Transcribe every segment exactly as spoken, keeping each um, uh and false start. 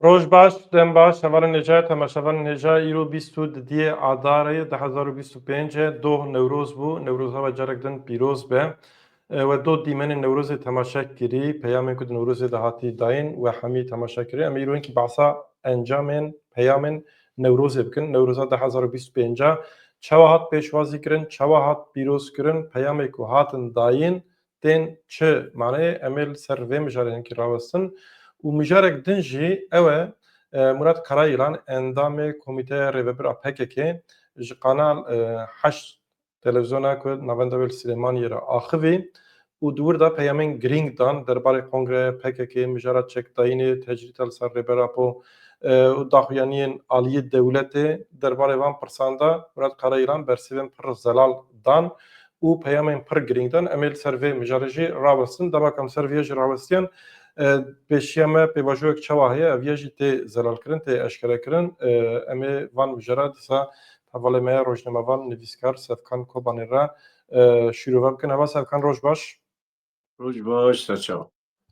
Roj baş, dem baş, hevalên hêja, temaşevanên hêja, îro bîst û didiyê Adarê du hezar û bîst û pênc e, doh Newroz bû, Newroza we carek din pîroz be. E, we do dîmenên Newrozê temaşe kirî, peyamên ku di Newrozê de hatî dayîn, we hemî temaşe kirî. Em ê îro hinkî behsa encamên, peyamên Newrozê bikin. Newroza du hezar û bîst û pênc çawa hat pêşwazî kirin, çawa hat pîroz kirin, peyamê ku hatin dayîn, tên çi maneyê, em ê li ser vê mijarê hinkî rawestin. Û mijarek din jî ew e, e, Murat Karayilan, endamê Komîteya Rêvebir a P K K, ji Kanal, e, heşt televizyona ku navenda wê li Silêmaniyê re axivî û di wir de peyamên girîng dan derbarê kongreya P K K, mijara çekdayînê, tecrîta li ser Rêber Apo, e, û daxuyaniyên aliyê dewletê. Derbarê van pirsan de Murat Karayilan bersivên pir zelal dan û peyamên pir girîng dan. Em ê li ser vê mijarê jî rawestin. Dema ku em ser vê jî rawestiyan, e, pêşiya me pêvajoyek çawa heye, ev ya jî tê zelalkirin, tê eşkerekirin. E, em ê van mijara dîsa hevalê me rojnamevan, nivîskar Sevkan Kobanê re, e, şîrove bikin. Heva Sevkan, roj baş. Roj baş, serçawa.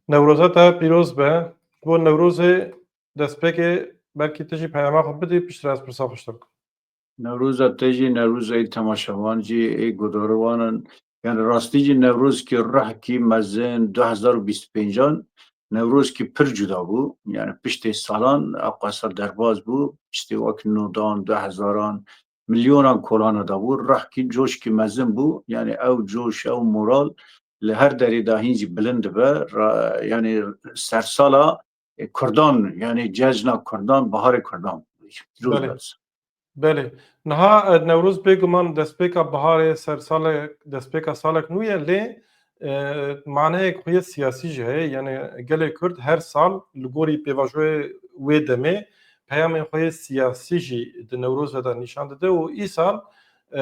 Newroza te pîroz be. Ji bo Newrozê destpêkê belkî tu jî peyama xwe bidî, piştre ez pirsa xwe ji te bikim. Newroza te jî, Newroza ê temaşevan jî, ê guhdarêvanan. Yani rastî jî Newrozkî ruhkî mezin du hezar û bîst û pêncan, Newrozkî pir cuda bû. Yani piştê salan ewqasa derbaz bû. Piştê wek nodan, du hezaran, milyonan kolana da bû. Ruhkî, coşkî mezin bû. Yani ew coş, ew moral li her derê de hîn jî bilind dibe. Ra-, yani sersala, e, Kurdan, yani cejna Kurdan, baharê Kurdan. Pîroz Belê. be. Belê. Niha, e, Newroz bêguman destpêka biharê, ser salek, destpêka salek nû ye, lê, e, maneyek xwe yê siyasî jî heye. Yani gelê Kurd her sal li gorî pêvajoyê wê demê peyamên xwe yê siyasî jî di Newrozê de nîşan dide û îsal, e,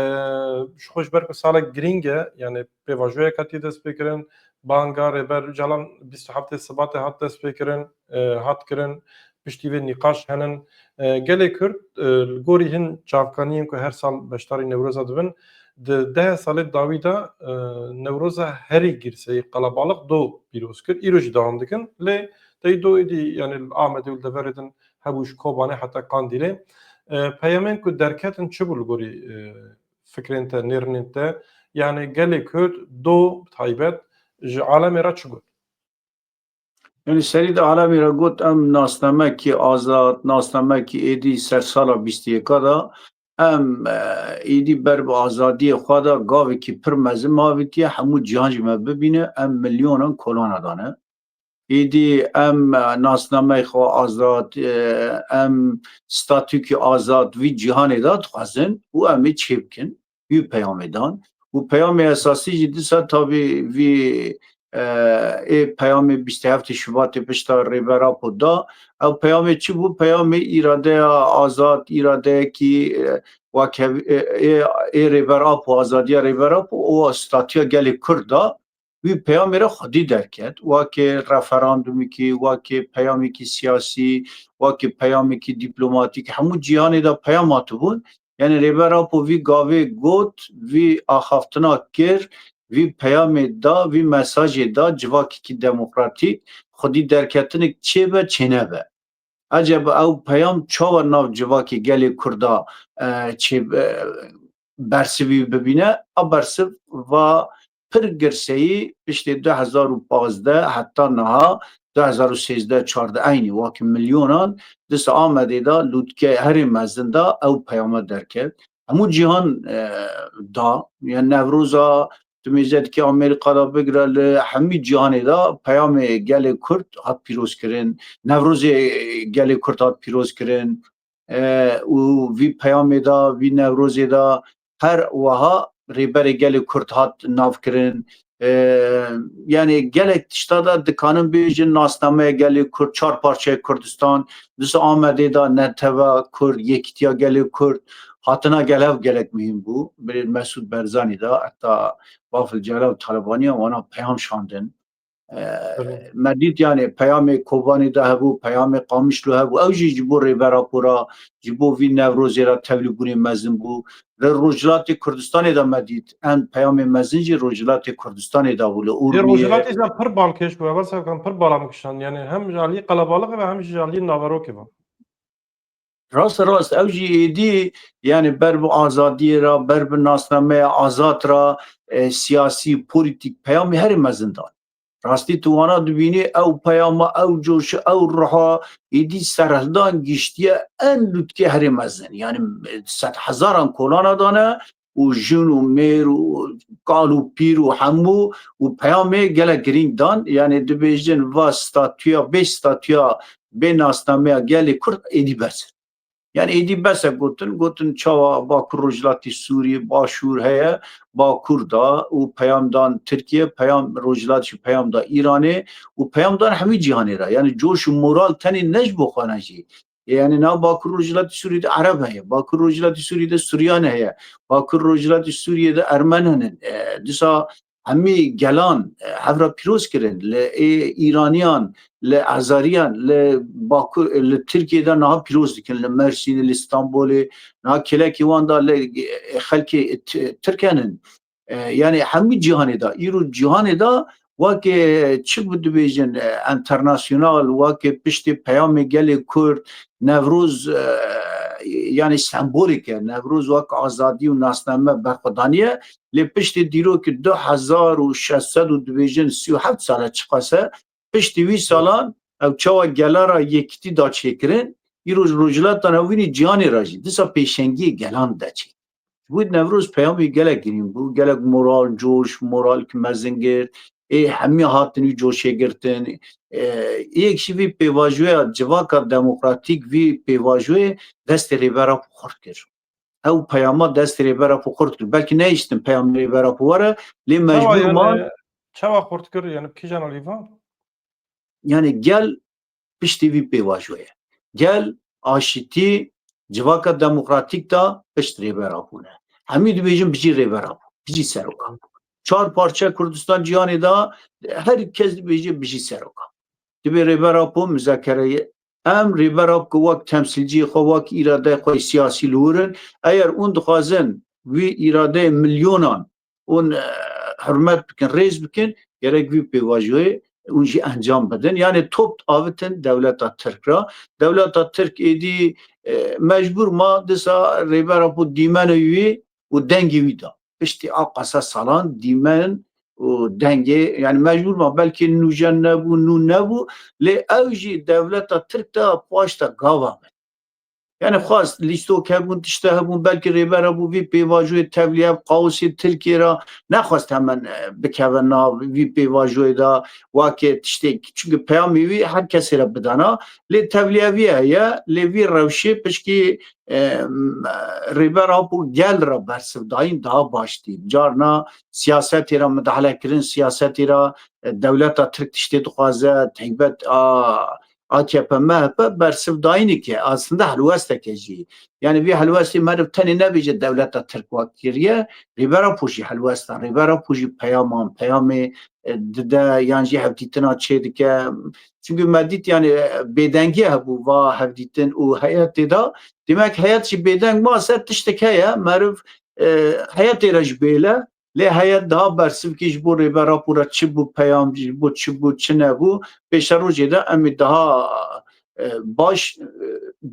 ji xwe ji ber ku salek girîng e, yani pêvajoyek hatiye destpêkirin, banga Rêber Ocalan bîst û heftê Sibatê hat destpêkirin, e, hat kirin, piştî vê nîqaş henin. E, gelê Kurd, e, li gorî hin çavkaniyên ku her sal beşdarî Newroza dibin, di deh salê dawî de, e, Newroza herî girseyî qelebalix do pîroz kir. Îro jî dewam dikin. Lê tey do êdî, yani li Amedê û li deverê din hebû, ji Kobanê heta Qandîlê. E, peyamên ku derketin çi bû li gorî, e, fikrên te, nêrînên te? Yani gelê Kurd do bi taybet ji alemê re çi got? Yani serî de alemê re got, em nasnamekî azad, nasnamekî êdî ser sala bîst û yeka de, em, e, êdî ber bi azadiyê xwe de gavekî pir mezin me avêtiye, hemû cîhan jî me bibîne, em milyonan kolana dane. Êdî em, e, nasnameyê xwe azad, e, em statûkî azad vî cîhanê de dixwazin û em ê çêbikin. Wî peyamê dan. Û peyamê esasî jî dîsa tabî vî, e, ê peyamê bîst û heftê Şubatê pişta Rêber Apo da. Ew peyamê çi bû? Peyamê îradeya azad, îradeyekî, e, wek hev-, e, ê, ê Rêber Apo, azadiya Rêber Apo û statuya gelê Kurd da. Wî peyamê re xwedî derket, wekî referandumekî, wekî peyamekî siyasî, wekî peyamekî dîplomatîk, hemû cîhanê de peyam hatibûn. Yani Rêber Apo vî gavê got, vî axaftina kir, vî peyamê da, vî mesajê da civakekî demokratîk, xwedî derketinek çêbe, çênebe. Eceba ew peyam çawa nav civakê gelê Kurda, e, çê, e, bersivî bibîne? A bersiv va pir girseyî piştê du hezar û pazdeh heta niha, du hezar û sêzdeh çardeh eynî wekî milyonan disa Amedê de, lûtke herê mezin de ew peyama derket. Hemû cîhan, e, da, yani Newroza, tu mêze dikî Amerîka de bigire, li hemî cîhanê de peyamê gelê Kurd hat pîrozkirin, Newrozê gelê Kurd hat pîrozkirin, e, û vî peyamê de, vî Newrozê de her wiha rêberê gelê Kurd hat navkirin. E, yani gelek tişta de dikanin bêjin nasnameya gelê Kurd, çar parçeyê Kurdistan, disa Amedê de netewa Kurd, yekîtiya gelê Kurd, hatina gel hev gelek muhîm bû. Birêz Mesûd Barzanî de, heta Bafil Celal û Talebaniya wana peyam şandin. E, Belê. Me dît, yani peyamê Kobanê de hebû, peyamê Qamişlo hebû. Ew jî ji bo Rêber Apo re, ji bo vî Newrozê re tevlîbûnê mezin bû. Li Rojhilatê Kurdistanê de me dît, en peyamê mezin jî Rojhilatê Kurdistanê de bû, li Ê Urmiyê. Rojhilatê de pir balkêş bû, Eber Serkan, pir bala min kişand. Yani hem ji aliyê qelebalixê ve hem jî ji aliyê naverokê ve. Rast e, rast. Ew jî êdî, yani ber bi azadiyê re, ber bi nasnameya azad re, e, siyasî, polîtîk peyamê herî mezin dan. Rastî tu wana dibînî, ew peyama, ew coşa, ew ruha êdî serhildan giştiye en lûtkê herî mezin. Yani, e, sedhezaran kolana dane û jin û mêr û kal û pîr û hemû û peyamê gelek girîng dan. Yani dibêjin va statûya, bê statûya, bê nasnameya gelê Kurd êdî bes e. Yani êdî bes e gotin, gotin çawa Bakur Rojhilatî Sûriyê, Başûr heye, Bakur da û peyam dan Tirkiye, peyam Rojhilat jî peyam da Îranê û peyam dan hemî cîhanê re. Yani coş û moral tenê ne ji bo xwe ne jî. Yani na Bakur Rojhilatî Sûriyê de Ereb heye, Bakur Rojhilatî Sûriyê de Suryan heye, Bakur Rojhilatî Sûriyê de Ermen hene. E, dîsa hemî gelan, e, hev re pîroz kirin. Li ê Îraniyan, li Azeriyan, li Bakur, li Tirkiyê de niha pîroz dikin, li Mersînê, li Stenbolê, niha kêlekî wan de li, e, xelkê T-, Tirk henin. E, yani hemî cîhanê de, îro cîhanê de weke çi bi dibêjin, e, enternasyonal, weke piştê peyamê gelê Kurd, Newroz, e, yani sembolîk e. Newroz wek azadî û nasname berxwedaniye. Lê piştî dîrokî du hezar û şeş sed û dibêjin sî û heft sal e çiqas e, piştî wî salan ew çawa gela re yekîtî da çêkirin, îro ji rojhilata navînî cîhanê re jî dîsa pêşengiyê gelan de çêkir. Ji bo Newroz peyamê gelek girîng bû, gelek moral, coş, moral ki mezin girt. Ê hemî hatin wî coşê girtin. Ê, yek jî vî pêvajoya civaka demokratîk, vî pêvajoyê destê Rêber Apo xurt kir. Ew peyama destê Rêber Apo xurt kir. Belkî nehiştin peyamê Rêber Apo were, lê Çawa mecbûr yani, man. Çawa xurt kir, yani kîjan alî va? Yani gel piştî vî pêvajoyê. Gel aşitî civaka demokratîk da pişt Rêber Apo ne. Hemî dibêjin bijî Rêber Apo, bijî seroka. Çar parçe Kurdistan cîhanê da her kes dibêje bijî seroka. Dibê Rêber Apo muzakereyê. Em Rêber Apo wek temsîlciyê xwe, wek îradeyê xwe siyasî li wir in. Eger hûn dixwazin wî îradeyê milyonan hûn, e, hurmet bikin, rêz bikin, gerek vî pêvajoyê hûn jî encam bidin. Yani top avitin dewleta Tirk re. Dewleta Tirk êdî, e, mecbûr ma dîsa Rêber Apo dîmenê wî û dengê wî da. Piştî a qasa salan dîmen û dengê, yani mecbûr ma belkî nûjen nebû, nû nebû, lê ew jî dewleta Tirk de paşta gava min. Yani xwest lîstok hebûn, tişte hebûn, belkî Rêber Apo vî pêvajoyê tevlî ev kaosê Tirkiyê re nexwest hemen, e, bikeve nav vî pêvajoyê de, wake tiştê, çünkü peyamê wî her kesê re bidana. Lê tevlî evî heye, lê vî rewşê pişkî, e, Rêber Apo gel re bersivdayîn daha baş dî. Carna siyasetê re midahale kirin, siyasetê re, e, dewleta Tirk tiştê dixwaze, teybet a A K P M H P bersivdayîneke, aslında helwesteke jî. Yani vî helwestê meriv tenê nebêje dewleta Tirk wa kiriye, Rêber Apo jî helwestan, Rêber Apo jî peyaman, peyamê, e, dide yan jî hevdîtina çêdike. Çünkü me dît yani, e, bêdengî hebû va hevdîtin û heyetê de. Demek heyet jî bêdeng ma ser tiştek heye, meriv, e, heyetê re jî bêle. Lê heyet daha bersivkî ji bo Rêber Apo re çi bû peyam, ji bo çi bû, çi nebû, pêşerojê de em ê daha, e, baş, e,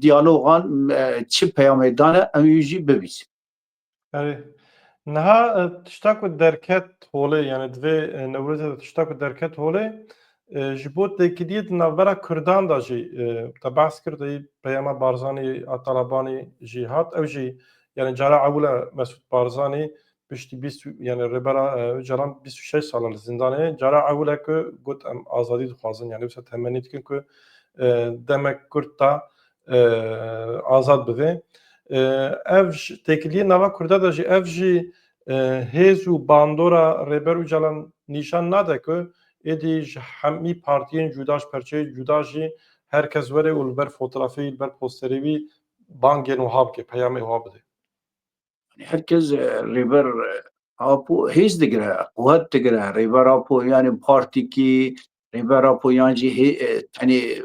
diyalogan, e, çi peyamê dane, em ê jî bibîsin. Erê. Niha, e, tişta ku derket holê, yani divê, e, Newrozê de tişta ku derket holê, e, ji bo têkiliyê di navbera Kurdan de jî, e, te behs kir, de peyama Barzanî a Talabanî jî hat. Ew jî, yani cara ewil e Mesûd Barzanî piştî bîst, yani Rêbera, e, Ocalan bîst û şeş sala li zindanê. Cara ewil e ku got em azadî dixwazin. Yani wisa temennî dikin ku, e, demek kurt da, e, azad bibe. E, ev ji, têkiliyê nava Kurda de jî ev jî, e, hêz û bandora Rêber Ocalan nîşan nade ku êdî ji hemî partiyên cuda, ji perçeyê cuda jî her kes were û li ber fotografê wî, li ber posterê wî bangên wiha bike, peyamê wiha bide. Her kes, e, Rêber, e, Apo hêz digire, quwet digire. Rêber Apo, yani, partîkî, Rêber Apo yan jî hê-, e, tenê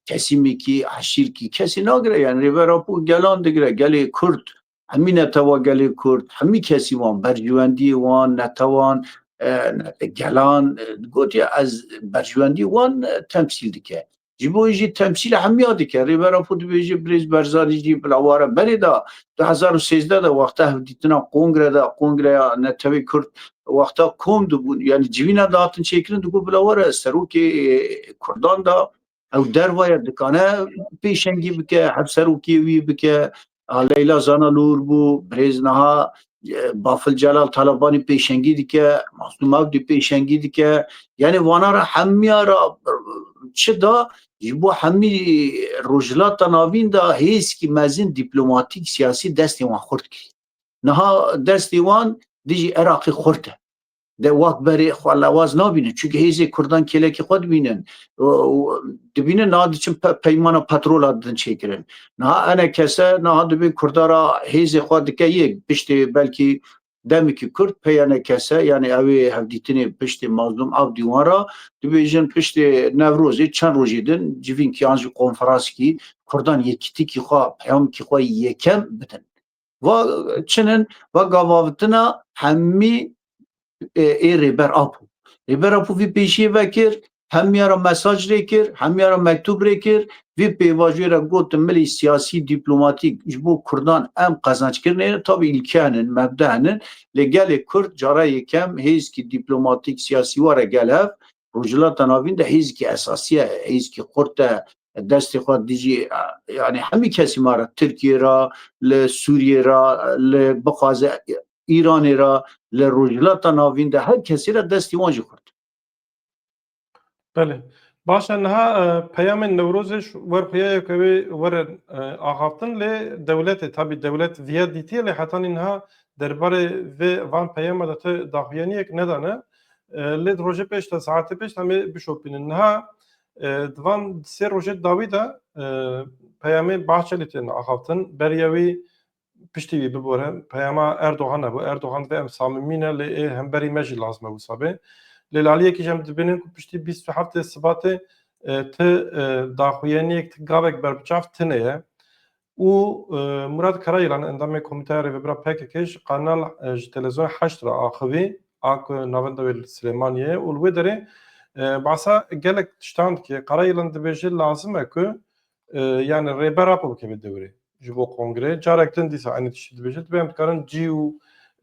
kesîmîkî, eşîrkî kesî nagire. Yani, Rêber Apo gelan digire, gelê Kurd, hemî netewa gelê Kurd, hemî kesî wan, berjewendiyê wan, netewan, e, ne-, gelan, e, gotiye, ez berjewendiyê wan, e, temsîl dike. Ji bo jî temsîla hemiya dike. Rêber Apo dibêje, Birêz Barzanî jî bila ware berê de, du hezar û sêzdeh de, wexta hevdîtina kongre de, kongreya netewê Kurd, wexta kom dibûn, yani civîna dihatin çêkirin, digot bila were serokê, e, Kurdan de, ew derva ye, dikane pêşengî bike, hevserokê wî bike. A, Leyla Zana li wir bû, birêz niha, e, Bafil Celal Talebanî pêşengî dike, Masûm Avdî pêşengî dike. Yani vana re hemiya re, e, çi da, ji bo hemî Rojhilata Navîn de hêzkî mezin dîplomatîk, siyasî destê wan xurt kir. Niha destê wan dijî Iraqê xurt e. De wek berê xwe lewaz nabînin. Çunke hêzê Kurdan kêlekî xwe dibînin. Û, û dibînin niha diçin pe-, peymana petrola didin çêkirin. Niha enekese niha dibê Kurda re hêzê xwe dike yek. Piştê belkî demekî kurt pey enekese, yani ew ê hevdîtinê piştê Mazlûm Avdî wan re dibêjin piştê Newrozê çend rojê din civînkî an jî konferanskî Kurdan yekîtikî xwe, peyamkî xwe yekem bidin. Va çinin, va gavavitina hemî, e, ê Rêber Apo. Rêber Apo vî pêşiyê vekir, hemiya re mesaj rê kir, hemiya re mektûb rê kir, vî pêvajoyê re gotin, milî siyasî, dîplomatîk ji bo Kurdan em qezençkirinê ne, tabî îlke henin, mebde henin, lê gelê Kurd cara yekem hêzkî dîplomatîk, siyasî were gel hev, Rojhilata Navîn de hêzkî esasî ye, hêzkî xurt e, destê xwe dijî, yani hemî kesî ma re, Tirkiyê re, li Sûriyê re, li bixwaze Îranê re, li Rojhilata Navîn de her kesî re destê wan jî xurt. Belê. Baş e, niha, e, peyamên Newrozê ji wer xuya ye ku wê werin, e, axaftin, lê dewletê, tabî dewlet viya dîtiye, lê hetanî niha derbarê vê van peyama de tu daxuyaniyek nedane. E, lê di rojê pêş de, saetê pêş de em ê bişopînin. Niha, e, di van sê rojê dawî de, e, peyamê Bahçelî tên axaftin. Beriya wî piştî wî bibore, peyama Erdogan hebû. Erdogan divê em samimî ne, lê ê hemberî me jî lazim e wisa bê. Lê li aliyekî jî em dibînin ku piştî bîst û heftê Sibatê, e, ti, e, daxuyaniyek, ti gavek berbiçav tune ye. Û, e, Murat Karayilan, endamê Komîteya Rêvebira P K K, ji kanal, e, ji televîzyona Heşt re axivî, a ku navenda wê li Silêmaniyê ye û li wê derê, e, behsa gelek tiştan dike. Karayilan dibêje lazim e ku, e, yani Rêber Apo bikeve dewrê ji bo kongreyê. Carek din dîsa eynî tiştî dibêje. Dibê em dikarin cî û,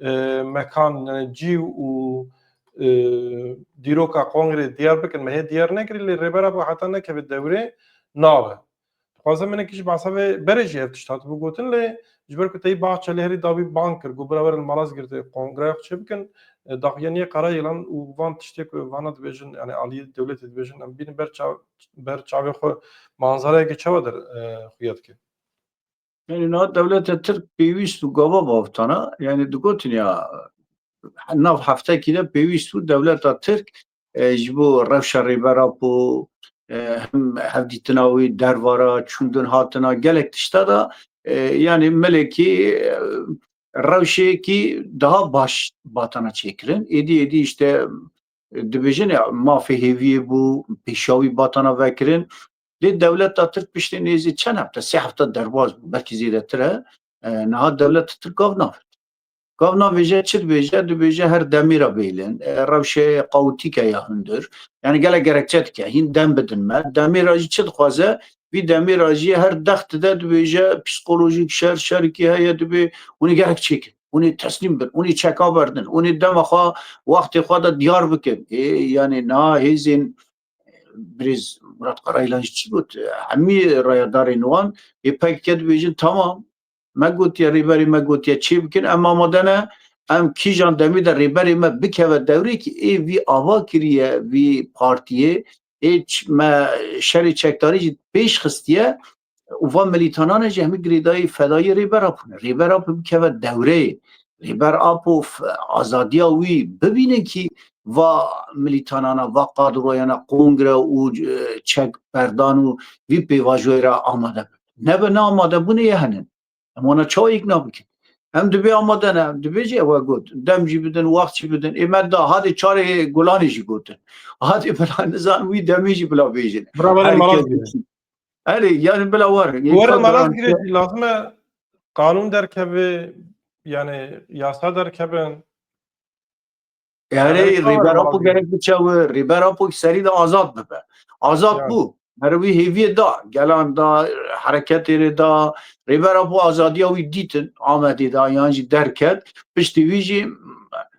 e, mekan, yani cî û, e, dîroka kongreyê diyar bikin. Me hê diyar nekirî, lê Rêber Apo heta nekeve dewrê nabe. Dixwazim hinekî jî behsa vê, berê jî ev tişt hatibû gotin, lê ji ber ku teyî Bahçelî herî dawî bang kir, got, bira werin Malazgirtê kongreya xwe çêbikin, e, daxuyaniyê Karayilan û van tiştê ku vana dibêjin, yani aliyê dewletê dibêjin, em bînin ber çav-, ber çavê xwe manzareyekê çawa der, e, xuya dike. Yani niha dewleta Tirk pêwîst û gava bavtana, yani digotin ya, nav heftekî de pêwîst bû dewleta Tirk, e, ji bo rewşa Rêber Apo, e, hem hevdîtina wî dervara, çûndin hatina gelek tişta da, e, yani milekî, e, rewşeyekî daha baş batana çêkirin. Êdî, êdî işte, e, dibêjin ya mafê hêviyê bû, pêşiya wî batana vekirin. Lê dewleta Tirk piştê nêzî çend hefte, sê hefte derbas bû, belkî zêdetir e. E, niha dewleta Tirk gav navêt. Gav navêje, çi dibêje? Dibêje her demê re bêlin, e, rewşe kaotîk e ya hundir. Yani gelek gerekçe dike, hîn dem bidin me. Demê re jî çi dixwaze? Vî demê re jî her dext de dibêje psîkolojîk şer, şerikî heye, dibê hûn ê gelek çêkin. Hûn ê teslîm bin, hûn ê çeka berdin, hûn ê dema xwe, wextê xwe de diyar bikin. Ê, yani niha hêzên birêz Murat Karayilan jî çi got? Hemî rayedarên wan ê P K K dibêjin, tamam, me gotiye, rêberê me gotiye çê bikin, em amade ne, em kîjan demê de rêberê me bikeve dewrê kî ê vî ava kiriye, vî partiyê, ê ç-, me şerê çekdarî jî pêş xistiye û van milîtanan e jî hemî girêdayî fedayî Rêber Apo ne. Rêber Apo bikeve dewreyê, Rêber Apo f-, azadiya wî bibînin kî va milîtanana, va kadroyana kongre û, e, çek berdan û vî pêvajoyê re amade bin. Nebe, ne amadebûnê ye henin. Em wana çawa îkna bikin? Em dibê amade ne, em dibê jî ew e got. Dem jî bidin, wext jî bidin. Ê me da, hadê çarê Gulanê jî gotin. Hadê bila nizan wî demê jî bila bêjin. Bira belê Her malaz kes bîne. Erê, yani bila war. Ê Werin ka malaz garantiya girê jî lazim e qanûn derkeve, yani yasa derkevin. Erê, Yani, Rêber Apo gerek biçe wir, Rêber Apo serî de azad bibe. Azad Yani. bû. Her wî hêviyê da, gelan da, hereketê rê da, Rêber Apo azadiya wî dîtin, Amedê da, yan jî derket. Piştî wî jî,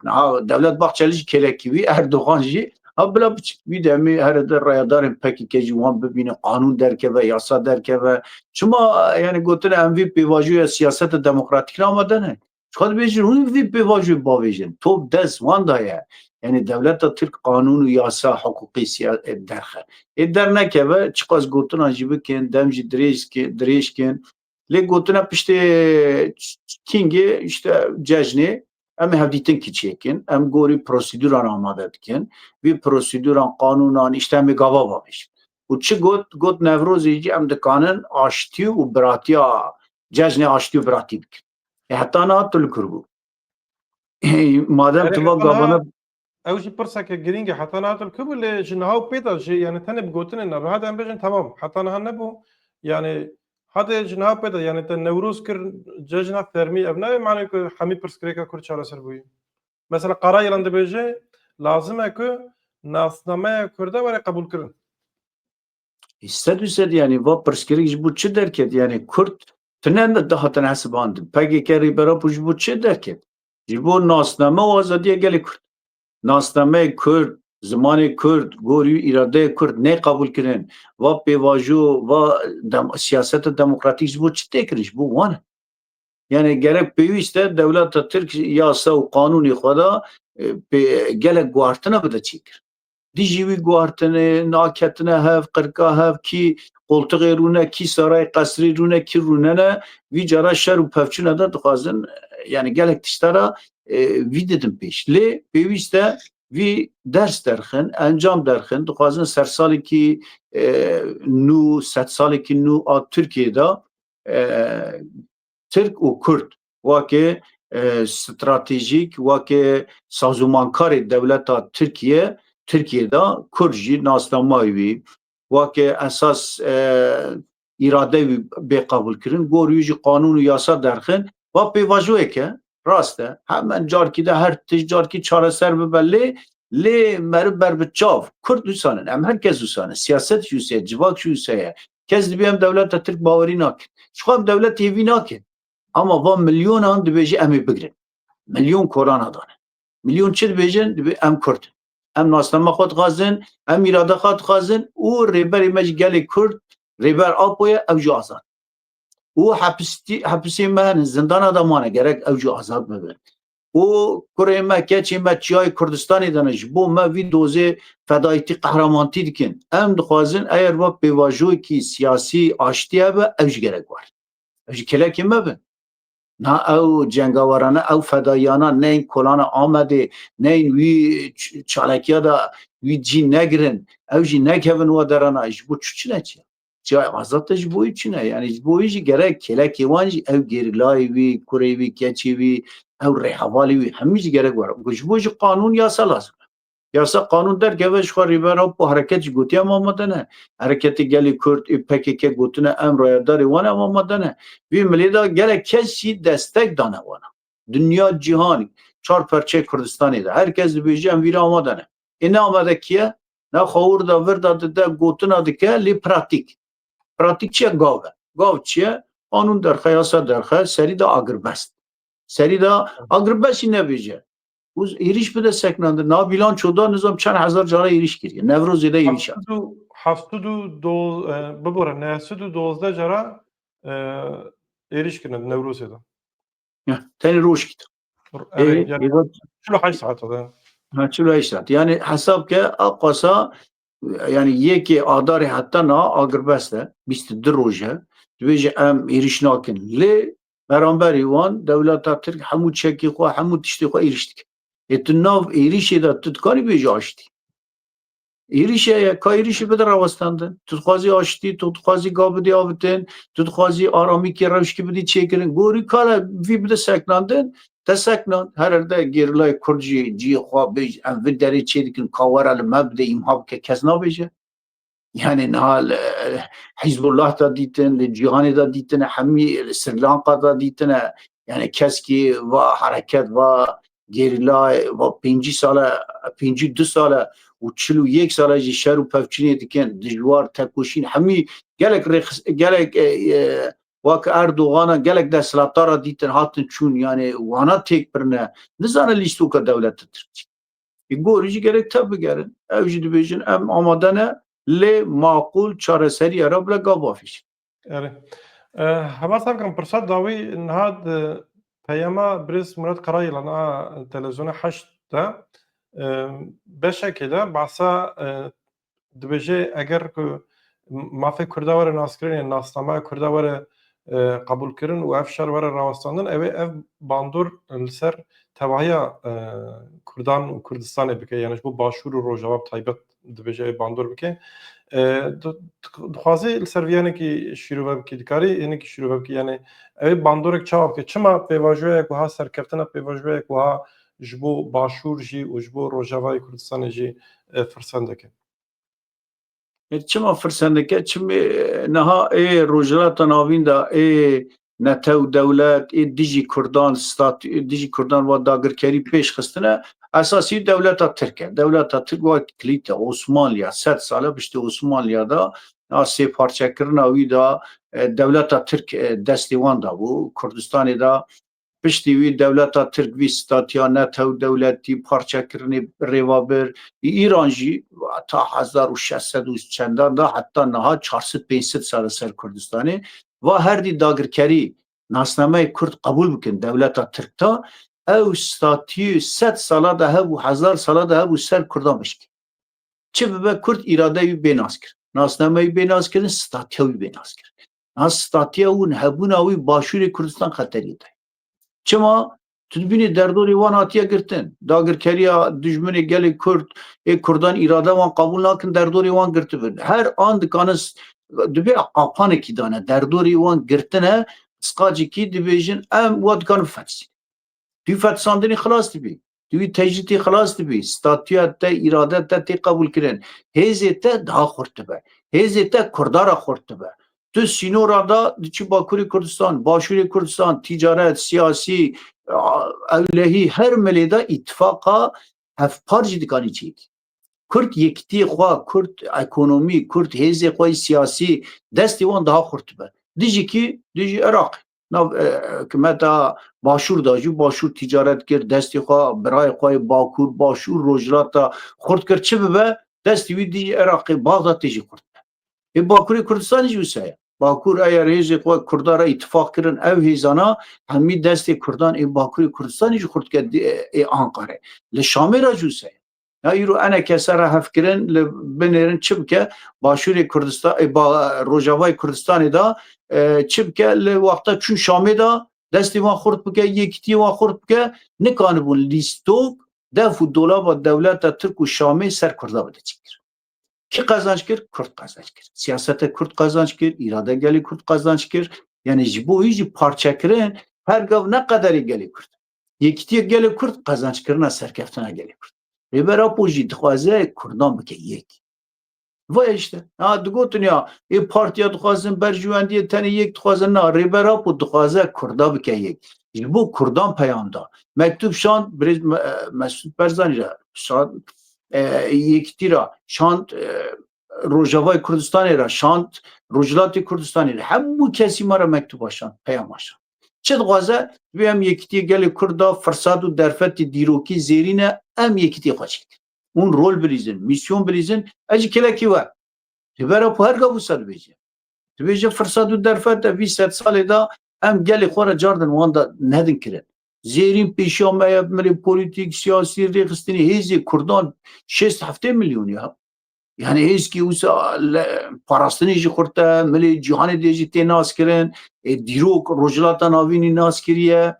ha, Devlet Bahçeli jî kêlekî wî, Erdogan jî, ha, bila biçik. Wî demê here de rayedarên P K K jî wan bibîne, qanûn derkeve, yasa derkeve. Çima, yani gotine em vî pêvajoya siyaseta demokratîk re amade ne? Çiqa dibêjin, hûn vî pêvajoyê bavêjin. Top dest wan de ye. Yani dewleta Tirk qanûn û yasa hiqûqî siya-, e, derxe. Ê dernekeve, çiqas gotinan jî bikin, dem jî dirêj ki-, dirêj kin. Lê gotina piştê kîngê, işte cejnê, em ê hevdîtin kiçêkin, em gorî prosedûran amade dikin. Vî prosedûran, qanûnan, işte em ê gava bavêjin. Û çi got? Got Newrozê jî em dikanin aştî û biratiya, cejnê aştî û biratî bikin. E, heta niha tu li kur bû. Madem Erê, tu va heta niha gavana ew jî pirseke girîng e, heta niha tu li kur bû, lê ji niha û pê de jî, yani tenê bi gotinê ne. Hadi em bêjin, temam, heta niha nebû. Yani hadi ji niha pê de, yani te Newroz kir cejna fermî, ev nayê mane ku hemî pirsgirêka Kurd çareser bûyî. Mesela Karayilan dibêje, lazim e ku nasnameya Kurda were qebûlkirin. Sed û sed, yani va pirsgirêk ji bo çi derket? Yani Kurd tune de dihatin hesibandin. P K K Rêber Apo ji bo çi derket? Ji bo nasname û azadiya gelê Kurd. Nasnameyê Kurd, zimanê Kurd, gorî û îradeyê Kurd nê qebûl kirin. Va pêvajo, va dem-, siyaseta demokratîk ji bo çi tê kirin? Ji bo wan e. Yani gerek pêwîst e dewleta Tirk yasa û qanûnê xwe de, e, pê-, gelek guhartina bide çêkir. Dijî wî guhartinê, naketine hev, qirka hev, kî qoltixê rûne, kî sarayê qesrê rûne, kî rûnene, vî cara şer û pevçûne de dixwazin, e, yani gelek tişta ra, e, vî didin pêş. Lê pêwîst e vî ders derxin, encam derxin, dixwazin sersalekî, e, nû, sedsalekî nû a Tirkiyê de, e, Tirk û Kurd weke, e, stratejîk, weke sazûmankarê dewleta Tirkiye, Tirkiye de Kurd jî nasnamayê wî, weke esas, e, îrade wî bê qebûlkirin, gor wî jî qanûn û yasa derxin, va pêvajoyek e, rast e, hemen carkî de her tişt carkî çareser bibe, lê, lê meriv ber bi çav, Kurd wisa ne, em her kes wisa ne, siyaset jî wisa ye, civak jî wisa ye, kes dibê em dewleta Tirk bawerî nakin. Ji xwe em dewlet hêvî nakin. Ama van milyonan dibêje em ê bigrin. Milyon korana dane. Milyon çi dibêjin? Dibê em Kurd in. Em nasname xwe dixwazin, em îrade xwe dixwazin û rêberê me ji gelê Kurd, Rêber Apo ye, ew jî azad. Û hepistî-, hepisê me hene, zindana de mane, gerek ew jî azad bibin. Û kurê me, keçê me çiyayê Kurdistanê de ne, ji bo me vî dozê fedayîtî, qehramantî dikin. Em dixwazin eger va pêvajoyekî siyasî aştî hebe, ew jî gerek werin. Ew jî kelekê me bin. Na ew cengawerane, ew fedaiyana neyên kolana Amedê, neyên wî ç-, çalekiya de wî cî negirin, ew jî nekevin we derana, ji bo çi çine çiya? Çiya azad te ji bo wî çine? Yani ji bo wî jî gerek kelekê wan jî ew gerîlayê wî, kurê wî, keçê wî, ew rêhevalê wî, hemî jî gerek were. Ji bo jî qanûn yasa lazim e. Yasa qanûn derkeve ji xwe Rêber Apo hereket jî gotiye em amade ne. Hereketê gelê Kurd ê P K K gotine em rayedarê wan em amade ne. Vê milê de gelek kes jî destek dane wana. Dinya cîhan, çar perçeyê Kurdistanê de. Her kes dibêje em vî re amade ne. Ê ne amade kî ye? Ne xwe wir de vir de dide gotina dike lê pratîk. Pratîk çi ye? Gav e. Gav çi ye? Qanûn derxe, yasa derxe, serî de agirbest. Serî de agirbest jî nebêje. Û êrîş bide sekinandin. Niha bîlanço da nizam çend hezar cara êrîş kiriye. Newrozê de êrîş hat. Heft sed û, heft sed û do-, e, bibore, neh sed û dozdeh cara, e, êrîş kirine di Newrozê de. Ya, tenê rojkî de. Ê, Evet, yani ê, bak. Çil û heşt saet de. Ha, çil û heşt saet. Yani hesab ke aqasa, yani yekê Adarê heta niha agirbest e, bîst û du roj e. Dibêje em êrîş nakin. Lê beramberî wan dewleta Tirk hemû çekê xwe, hemû tiştê xwe êrîş dike. Ê tu nav êrîşê de tu dikarî bêjî aştî. Êrîşe ye, ka êrîşî bide rawestandin. Tu dixwazî aştî, tu dixwazî gav bidî avitin, tu dixwazî aramîkî rewşkî bidî çêkirin. Gorî kare vî bide seknandin, te seknand. Her erde gerîlayê Kurd jî cihê xwe bêj, em vî derê çê dikin, ka were li me bide, îmha bike, kes nabêje. Yani niha li, e, Hizbullah da dîtin, li cîhanê da dîtine, hemî li Sri Lanka da dîtine. Yani keskî va hereket, va gerîla, va pêncî sale, pêncî du sale û çil û yek sale jî şer û pevçûnê dikin, dijwar, tekoşîn, hemî gelek rêx-, gelek, e, e, wek Erdogan gelek desthilatdar dîtin, hatin çûn, yani wana têk birine. Nizane lîstoka dewleta Tirkî. Ê gorî jî gerek tev bigerin. Ew jî dibêjin, em amade ne, lê maqûl çareseriya re bile gav bavêjin. Erê. E, Hema Serkan, pirsa dawî niha di peyama birêz Murat Karayılan a televizyona Heşt de, e, beşekê de bahsa, e, dibêje, eger ku mafê Kurda were naskirin, yan nasnameya Kurda were, e, qebûlkirin û ev şer were rawestandin, ew ê ev bandor li ser tevahiya, e, Kurdan û Kurdistanê bike, yani ji bo Başûr û Rojava bi taybet dibêje ew bandor bike. E, di-, di-, dixwazî li ser vî hinekî şîrove bikî, dikarî hinekî şîrove bikî, yani ew ê bandorek çawa bike? Çima pêvajoyek wiha, serkeftina pêvajoyek wiha ji bo Başûr jî û ji bo Rojavayê Kurdistanê jî, e, firsendek e? E, çima firsendek e? Çimê, e, niha ê Rojhilata Navîn de ê netew dewlet, ê dijî Kurdan, statû, ê dijî Kurdan wa dagirkerî pêş xistine, esasî dewleta Tirk e. Dewleta Tirk wa kilît e. Osmanliya, sed sale piştî Osmanliya de, a sê parçekirina wî de, e, dewleta Tirk, e, destê wan de bû. Kurdistanê de piştî wî dewleta Tirk vî statiya netew dewletî, parçekirinê rêvabir, Îran jî ta hezar û şeş sed û çendan da heta niha çar sed pênc sed sal li ser Kurdistanê. Va her dî dagirkerî nasnameyê Kurd qebûl bikin dewleta Tirk da, ew statî sed sala de hebû, hezar sala de hebû ser Kurdan bişkî. Çi bibe Kurd îrade wî bê naskirin. Nasname wî bê naskirin, statiya wî bê naskirin. Niha statiya û hebûna wî Başûrê Kurdistan xeteriyê de. Çima? Tu dibînî derdorê wan hatiye girtin. Dagirkeriya dijminê gelê Kurd, ê Kurdan îrade wan qebûl nakin, derdorê wan girtibin. Her an dikanin s-, dibê qapanekî dane. Derdorê wan girtine, qisqacikî dibêjin, em wa dikanin bifetisînin. Tu fetisandinî xilas dibî. Tu wî tecrîtî xilas dibî. Statuya te, îrade te tê qebûlkirin. Hêzê te daha xurt dibe. Hêzê te Kurda re xurt dibe. Tu sînora da diçî Bakurê Kurdistan, Başûrê Kurdistan, tîcaret, siyasî, a, ewlehî, her milê de îtifaqa hevpar jî dikanî çêkî. Kurd yekitiyê xwe, Kurd ekonomî, Kurd hêzê xwe yê siyasî destê wan daha xurt dibe. Dijî kî? Dijî Iraqê. Nav, e, hikûmeta Başûr da jî, Başûr tîcaret kir, destê xwe, birayê xwe yê Bakur, Başûr, Rojhilata xurt kir. Çi bibe? Destê wî dijî Iraqê, Baxdadê jî xurt dibe. Ê Bakurê Kurdistanê jî wisa ye. Bakur eger hêzê xwe Kurda re îtifaq kirin, ev hêzana hemî destê Kurdan ê Bakurê Kurdistanê jî xurt dike di-, ê Anqarê. Li Şamê re jî wisa ye. Ya îro eneke ser re hevkirin, li binêrin çi bike? Başûrê Kurdistan, ê, ba-, Rojavayê Kurdistanê de, e, çi bike? Li wexta çûn Şamê de destê wan xurt bike, yekitiyê wan xurt bike, nikanibûn lîstok, def û dolaba dewleta Tirk û Şamê ser Kurda bide çêkir. Kî qezenc kir? Kurd qezenc kir. Siyasete Kurd qezenc kir, îrade gelê Kurd qezenc kir. Yani ji bo wî jî parçekirin her gav ne qederê gelê Kurd. Yekîtiya gelê Kurd qezenckirina serkeftina gelê Kurd. Rêber Apo jî dixwaze Kurdan bike yek. Vay işte. Ha, digotin ya, ê partiya dixwazin berjewendiyê tenê yek dixwazin. Na, Rêber Apo dixwaze Kurda bike yek. Ji bo Kurdan peyam da. Mektub şand, birêz Me-, e, Mesut Barzanî re şand, e, yekîtî re şand, e, Rojavayê Kurdistanê re şand, Rojhilatê Kurdistanê re. Hemû kesî me re mektuba şand, peyama şand. Çi dixwaze? Divê em yekîtiyê gelê Kurd da firsat û derfetê dîrokî zêrîn e, em yekîtiyê xwe çêkin. Hûn rol bilîzin, mîsyon bilîzin, ez jî kelekî we. Rêber Apo her gav wisa dibêje. Dibêje firsat û derfet e, vî sed salê de em gelê xwe re cardin wan da nedin kirin. Zêrîn pêşiya me ye, milê polîtîk, siyasî, rêxistinî, hêzê Kurdan şêst heftê milyon ya. Yani hêzkî wisa le-, parastinê jî xurt e, milê cîhanê dê jî tê nas kirin, ê dîrok Rojhilata Navînî nas kiriye.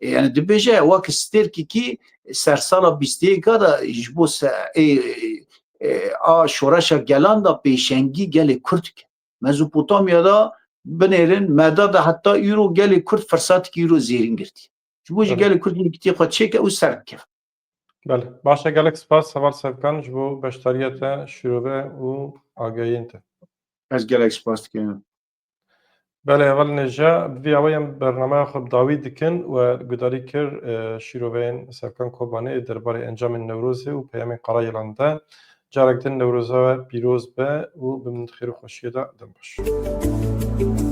Ê, yani dibêje wek stêrkekî sersala bîst êka de ji bo se-, ê, e, a şoreşa gelan de pêşengî gelê Kurd dike. Mezopotamya de binêrin, Meda de heta îro gelê Kurd firsatikî îro zêrîn girtî. Ji bo jî Belê. Gelê Kurd yekîtiyê xwe çêke û ser bikeve. Belê. Baş e, gelek spas Heval Sevkan ji bo beşdariya te şîrove û agahiyên te. Ez gelek spas dikim. Belê, Heval Nêja, bi vî awayê em bernameya xwe bi dawî dikin we gudarî kir, e, şîroveyên Sevkan Kobanê ê derbarê encamên Newrozê û peyamên Qarayilan de. Carek din Newroza we pîroz be û bi min xêr û xweşiyê de dem baş.